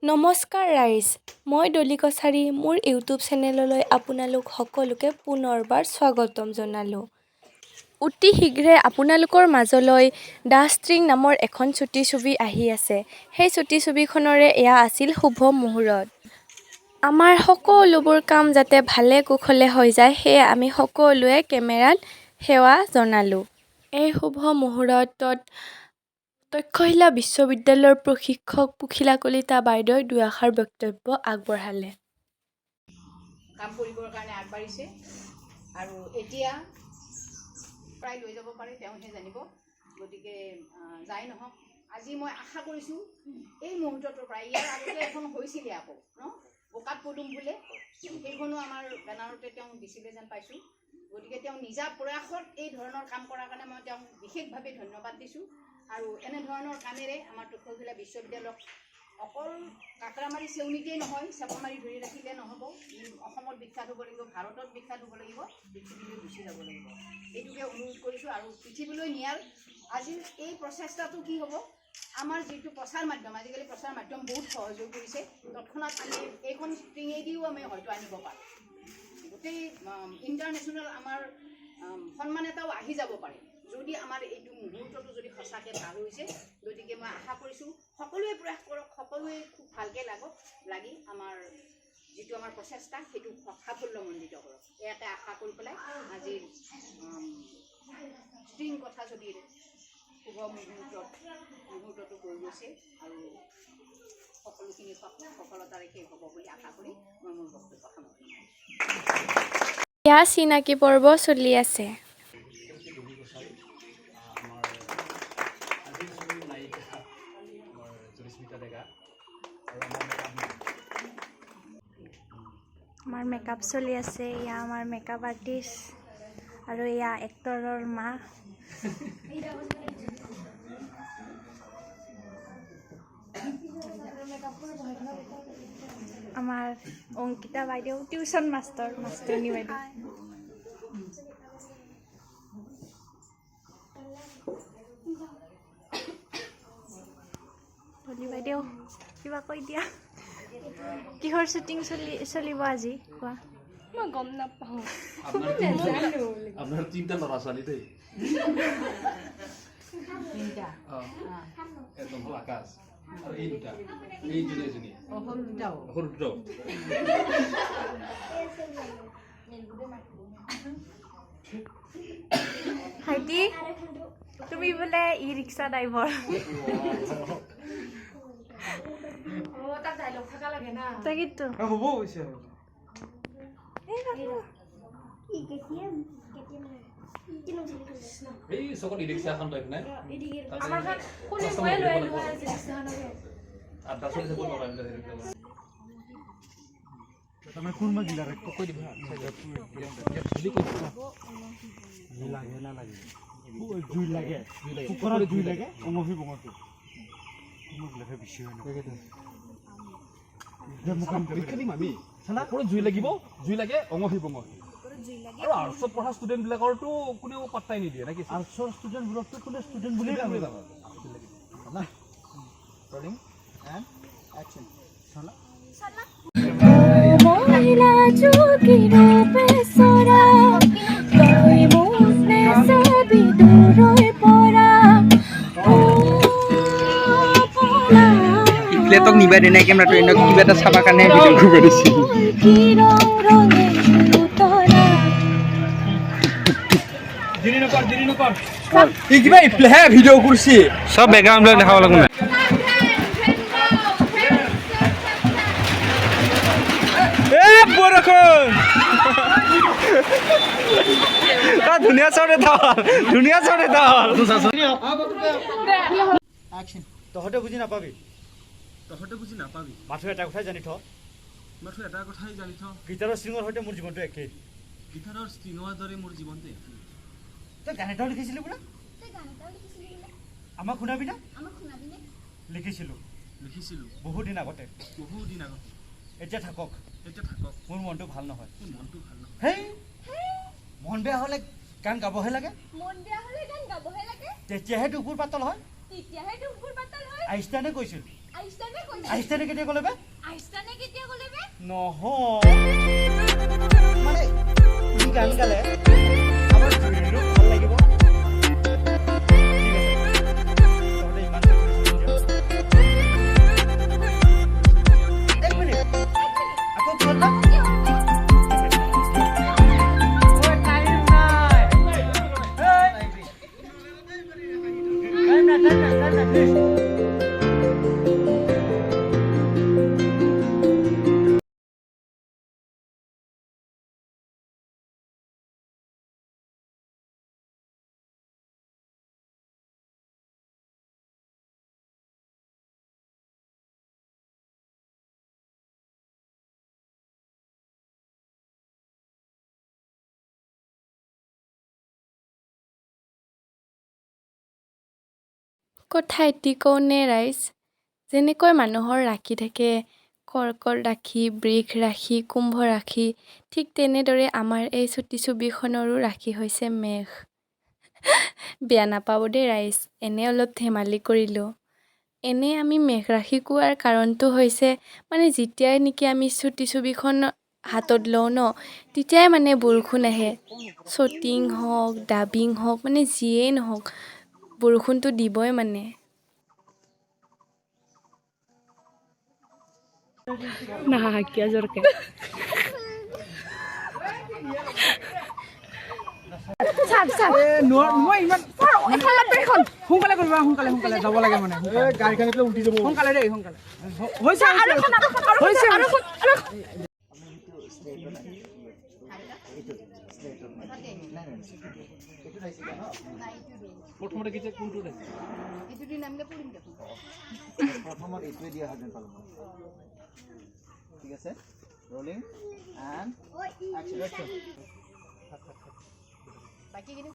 নমস্কাৰ ৰাইজ, মই ডলি কছাৰী। মোৰ ইউটিউব চেনেললৈ আপোনালোক সকলোকে পুনৰবাৰ স্বাগতম জনালোঁ। অতি শীঘ্ৰে আপোনালোকৰ মাজলৈ the string নামৰ এখন চুটি ছবি আহি আছে। সেই চুটি ছবিখনৰে এয়া আছিল শুভ মুহূৰ্ত। আমাৰ সকলোবোৰ কাম যাতে ভালে কুশলে হৈ যায়, সেয়ে আমি সকলোৱে কেমেৰাত সেৱা জনালোঁ। এই শুভ মুহূৰ্তত তক্ষশিলা বিশ্ববিদ্যালয়ৰ প্ৰশিক্ষক পখিলা কলিতা বাইদেউই দুআষাৰ বক্তব্য আগবঢ়ালে। কাম কৰিবৰ কাৰণে আগবাঢ়িছে আৰু এতিয়া প্ৰায় লৈ যাব পাৰে, তেওঁহে জানিব। গতিকে যাই নহওক, আজি মই আশা কৰিছোঁ এই মুহূৰ্তটোৰ পৰা, ইয়াৰ আগতে এখন হৈছিলে আকৌ ন, বোকাত পদুম বোলে, সেইখনো আমাৰ বেনাৰতে তেওঁ দিছিলে যেন পাইছোঁ। গতিকে তেওঁ নিজা প্ৰয়াসত এই ধৰণৰ কাম কৰাৰ কাৰণে মই তেওঁক বিশেষভাৱে ধন্যবাদ দিছোঁ। আৰু এনেধৰণৰ কামেৰে আমাৰ তক্ষশিলা বিশ্ববিদ্যালয়ক অকল কাকৰামাৰী চেউনীতেই নহয়, চেপমাৰি ধৰি ৰাখিলে নহ'ব, ই অসমত বিখ্যাত হ'ব লাগিব, ভাৰতত বিখ্যাত হ'ব লাগিব, পৃথিৱীলৈ গুচি যাব লাগিব, এইটোকে অনুৰোধ কৰিছোঁ। আৰু পৃথিৱীলৈ নিয়াৰ আজিৰ এই প্ৰচেষ্টাটো কি হ'ব, আমাৰ যিটো প্ৰচাৰ মাধ্যম, আজিকালি প্ৰচাৰ মাধ্যম বহুত সহজ হৈ পৰিছে। তৎক্ষণাত আমি এইখন ষ্ট্ৰিঙেদিও আমি হয়তো আনিব পাৰোঁ, গোটেই ইণ্টাৰনেশ্যনেল আমাৰ সন্মান এটাও আহি যাব পাৰে, যদি আমাৰ এইটো মুহূৰ্তটো যদি সঁচাকৈ ভাল হৈছে। গতিকে মই আশা কৰিছোঁ সকলোৱে প্ৰয়াস কৰক, সকলোৱে খুব ভালকৈ লাগক, লাগি আমাৰ যিটো আমাৰ প্ৰচেষ্টা সেইটো সাফল্যমণ্ডিত কৰক, ইয়াতে আশা কৰি পেলাই আজিৰ ষ্ট্ৰিং কথা ছবিৰ শুভ মুহূৰ্তটো হৈ গৈছে আৰু সকলোখিনি সফলতাৰে শেষ হ'ব বুলি আশা কৰি মই মোৰ বক্তব্য সামৰণি মাৰিছোঁ। এয়া চিনাকি পৰ্ব চলি আছে। ডলি কছাৰী, আমাৰ আজিৰ ছবিৰ নায়িকা আমাৰ জ্যোতিস্মিতা ডেকা আৰু আমাৰ মেকআপ মেন। আমাৰ মেকআপ চলি আছে। এয়া আমাৰ মেকআপ আৰ্টিষ্ট আৰু এয়া এক্টৰৰ মা। আমাৰ অংকিতা বাইদেউ টিউচন মাষ্টৰ, মাষ্টৰণী বাইদেউ। ডলি বাইদেউ, কিবা কৈ দিয়া, কিহৰ শ্বুটিং চলিব আজি, কোৱা। মই গম নাপাওঁ। আপোনাৰ তিনিটা ল'ৰা ছোৱালী দেই, এজন হ'ল আকাশ আৰু এই দুটা, এইজনী এজনী সৰু দুটাও। ভাইটি, তুমি বোলে ই ৰিক্সা ড্ৰাইভাৰ? তাকেতো। হ'ব হৈছে। এই চকত ই ৰিক্সা এখন লৈ পিনে আড্ডা চলি থাকিব। লাগে নালাগে, জুই লাগে, কুকাৰত জুই লাগে, অঙহী বঙহী কুৰমা বেছি হয়। আমি জুই লাগিব, জুই লাগে অঙহী বঙহী। আৰু আৰ্টছত পঢ়া ষ্টুডেণ্টবিলাকৰতো কোনেও পাত্তাই নিদিয়ে নেকি? আৰ্টছৰ ষ্টুডেণ্টবোৰকতো কোনে ষ্টুডেণ্ট বুলিয়ে নাভাবে। মহিলা যোগী ৰূপে চৰা, তই মোক নেচাবি দূৰৈ পৰা। ইফালে তোক নিবা দে নাই কেমেৰাটো, এনে কিবা এটা চাবা কাৰণে ভিডিঅ' কৰিব দিছিল। কি ৰং ৰঙে উতলা। ই কিবা ইফালেহে ভিডিঅ' কৰিছে, চব বেকগ্ৰাউণ্ড দেখাব লাগিব না। বৰষুণ, ধুনীয়া চৰ এটা হ'ল, ধুনীয়া চৰ এটা হ'ল। তহঁতে বুজি নাপাবি, তহঁতে বুজি নাপাবি। মাথো এটা কথাই জানি থ, মাথো এটা কথাই জানি থ, গীটাৰৰ ষ্ট্ৰিঙৰ সৈতে মোৰ জীৱনটো একেই। গীটাৰৰ ষ্ট্ৰিঙৰ দৰে মোৰ জীৱনটো একেই। তই গান এটাও লিখিছিলি বোলে, আমাক শুনাবি না? লিখিছিলোঁ, লিখিছিলোঁ বহুত দিন আগতে, বহুত দিন আগতে। এতিয়া থাকক, এতিয়া থাকক, মোৰ মনটো ভাল নহয়, মোৰ মনটো ভাল নহয়। হেই, মন বেয়া হ'লে গান গাবহে লাগে, মন বেয়া হ'লে গান গাবহে লাগে, তেতিয়াহে দুখবোৰ পাতল হয়, তেতিয়াহে দুখবোৰ পাতল হয়। আইনষ্টাইনে কৈছিল, আইনষ্টাইনে কেতিয়া ক'লে বে? নহয়, মানে ই গান গালে আমাৰ জুইৰো ভাল লাগিব। ঠিক আছে, তহঁতে ইমানটা কৰিছ এতিয়া। এক মিনিট, আকৌ কি হ'ল বা? ঐ, টাইম নাই। এই, টাইম নাই, টাইম নাই, টাইম নাই, প্লিজ। কথা এটি কওঁনে ৰাইজ, যেনেকৈ মানুহৰ ৰাশি থাকে, কৰ্কট ৰাশি, বৃষ ৰাশি, কুম্ভ ৰাশি, ঠিক তেনেদৰে আমাৰ এই চুটি ছবিখনৰো ৰাশি হৈছে মেষ। বেয়া নাপাব দেই ৰাইজ, এনেই অলপ ধেমালি কৰিলোঁ। এনেই আমি মেষ ৰাশি কোৱাৰ কাৰণটো হৈছে, মানে যেতিয়াই নেকি আমি চুটি ছবিখন হাতত লওঁ ন, তেতিয়াই মানে বৰষুণ আহে। শ্বুটিং হওক, ডাবিং হওক, মানে যিয়েই নহওক, বৰষুণটো দিবই মানে। নাহাকিয়া জোৰকে। মই ইমান সোনকালে কৰিবা, সোনকালে সোনকালে যাব লাগে, মানে গাড়ীখন এইফালে উঠি যাব। সোনকালে দেই, সোনকালে হৈছে, হৈছে। প্ৰথমতে কি যে কোনটো নাছিল? এইটো দি নামিলে পৰিম দেখোন। প্ৰথমত এইটোৱে দিয়া হয় যেন পালোঁ মই। ঠিক আছে, ৰলিং এণ্ড একশ্যন। বাকীখিনি